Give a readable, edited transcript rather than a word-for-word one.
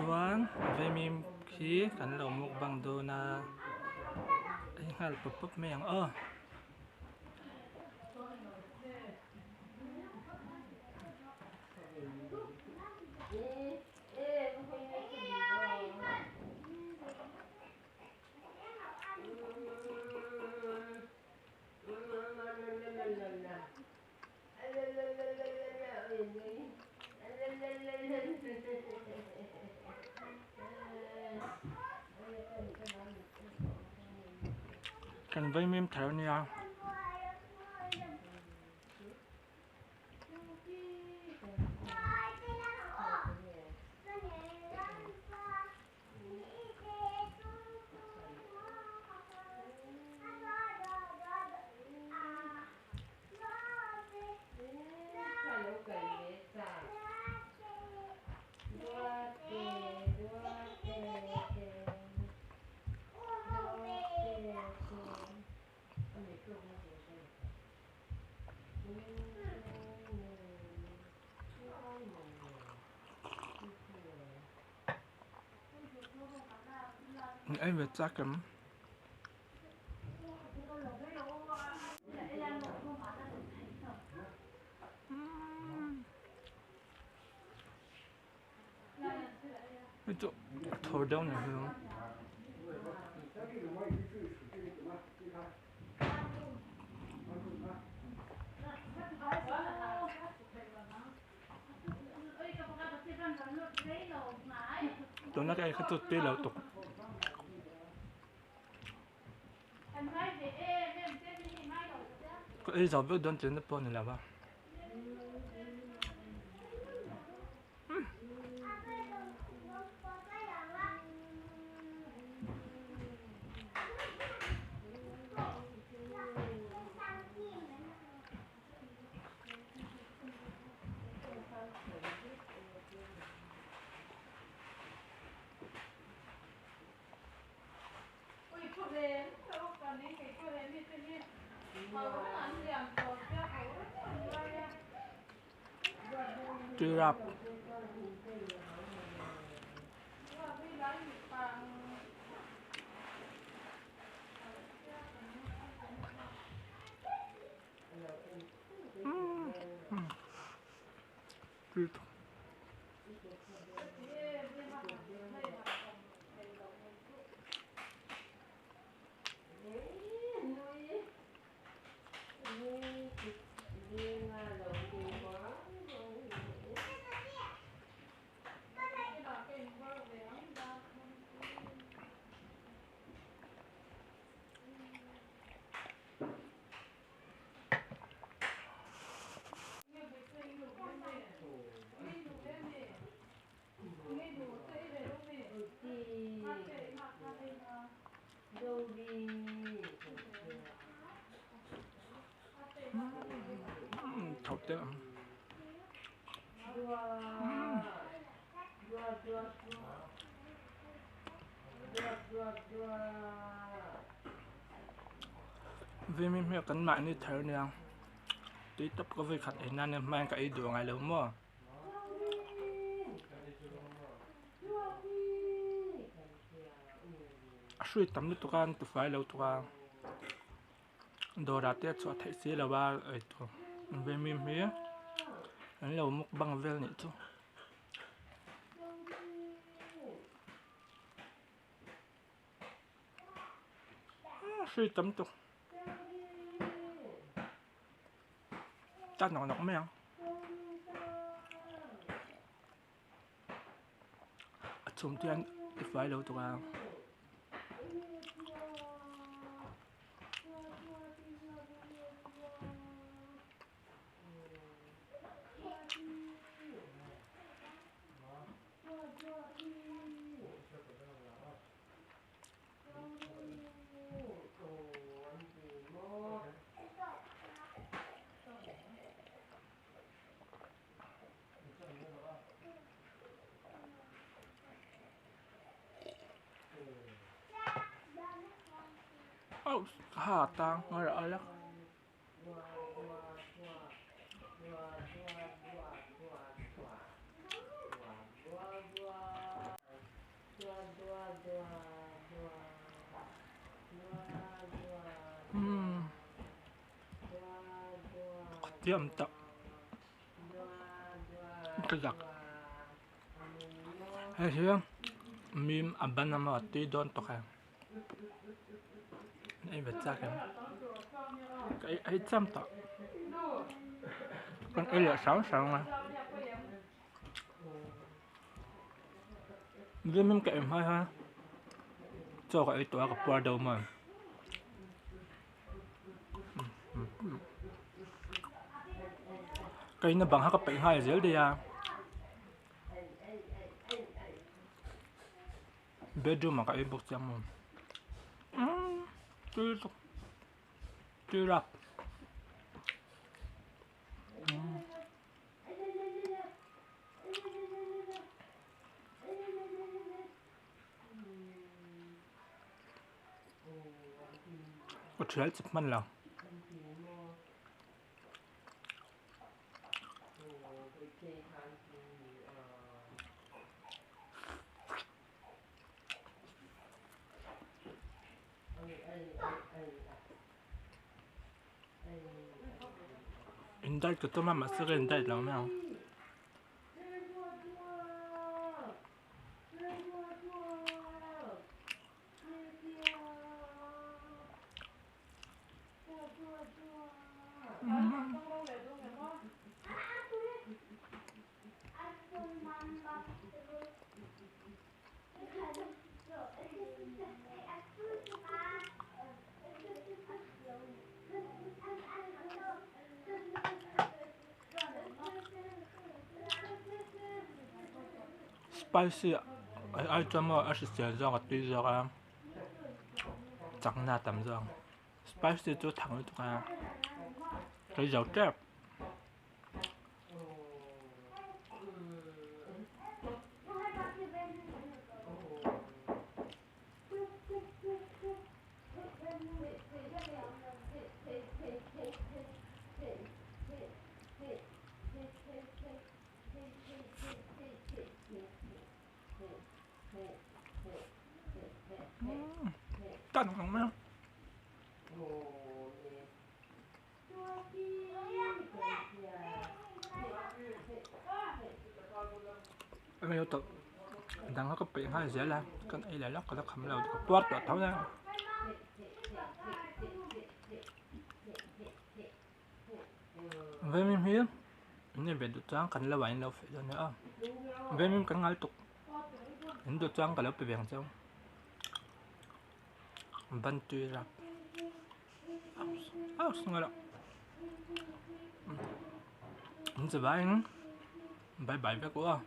Chuan vaimim khi kan lo mukbang dawn a ei nghal pawp pawp mai ang aw. Kan vaimim thar ania. Ei ve chak em. Hei chu a thaw deuh ni hi. Tuna ka ei kha chu tui lo tuk. Ka ei zo vek dawn chenna pawh a ni lo va. Tuirap Vimi hmel kan mahni thar nia tui tawp ka vawi khat ei nan hian hmain ka ei duh angai lo maw. A hrui tam lutuk a an ti fai lo tuk a dawrah te a chhuah theih si lo a eitur vimim hi an lo mukbang vel anih chu. Hrui tam tuk chat nawk nawk mai ang a chhum te hian ti fai lo tuk a. Ha tang ngar a la. Chiam tak ka zak hei hi mim a ban a maw tui dawn tawk e ei ve chak em ka ei chiam tawh kan ei leh hrang hrang a mim ka ei hma hian chaw ka ei tawh a ka puar deuh maw. Ka in a bang kha ka peih nghal zel daih a bedroom ah ka ei bawk chiang maw umm tui lutuk tui rap. Ka thial chip hman lo. In diet ka tum a mahse ka in diet lo mai ang. Spicy ai chuan maw a hrisel zawk a tui zawk a chakna a tam zawk spicy chu thang lutuk a tui zo tep. Tan ang mai a. Eng emaw tawlh dang a ka peih nghal zel a kan ei leh lawk ka la kham lo ka puar tawh tho a. Vawimim hi in en ve duh chuan kan lo ah in lo feh dawn nia aw vawimim kan ngal tuk in duh chuan ka lo pe ve ang cheu ban tui rap in chuvangin bye bye vek u aw.